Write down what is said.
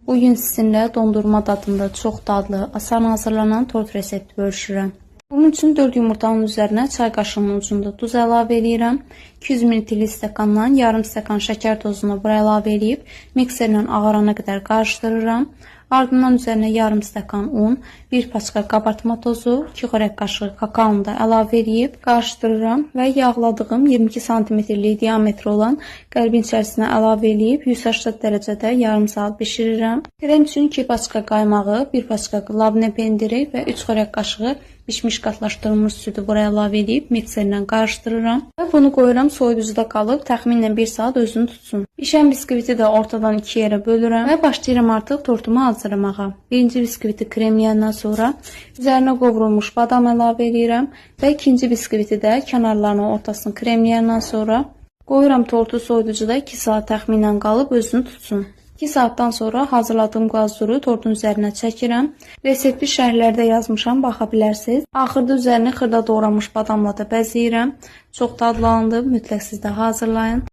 Bugün sizinlə dondurma dadında çox dadlı, asan hazırlanan tort resepti bölüşürəm. Bunun üçün 4 yumurtanın üzərinə çay qaşığının ucunda duz əlavə eləyirəm. 200 ml stəkandan yarım stəkan şəkər tozunu bura əlavə eləyib mikserlə ağarana qədər qarışdırıram. Ardından üzərinə yarım stəkan un, 1 paçka qabartma tozu, 2 xörək qaşığı kakaonu da əlavə eləyib qarışdırıram və yağladığım 22 santimetrlik diametri olan qəlbin içərisinə əlavə eləyib 180 dərəcədə yarım saat bişirirəm. Krem üçün 2 paçka qaymağı, 1 paçka labne pendiri və 3 xörək qaşığı bişmiş qatlaşdırılmış südü buraya əlavə eləyib mikserlə qarışdırıram və bunu qoyuram soyuducuda qalıb təxminən 1 saat özünü tutsun. Bişən biskviti də ortadan iki yerə bölürəm və başlayıram artıq tortumu hazırlamağa. Birinci biskviti kremləyəndən sonra üzərinə qovrulmuş badam əlavə eləyirəm və ikinci biskviti də kənarlarını ortasını kremləyəndən sonra qoyuram tortu soyuducuda 2 saat təxminən qalıb özünü tutsun. 2 saatdan sonra hazırladığım glazuru tortun üzərinə çəkirəm. Resepti şərhlərdə yazmışam, baxa bilərsiniz. Axırda üzərini xırda doğranmış badamla da bəzəyirəm. Çox dadlı alındı, mütləq siz də hazırlayın.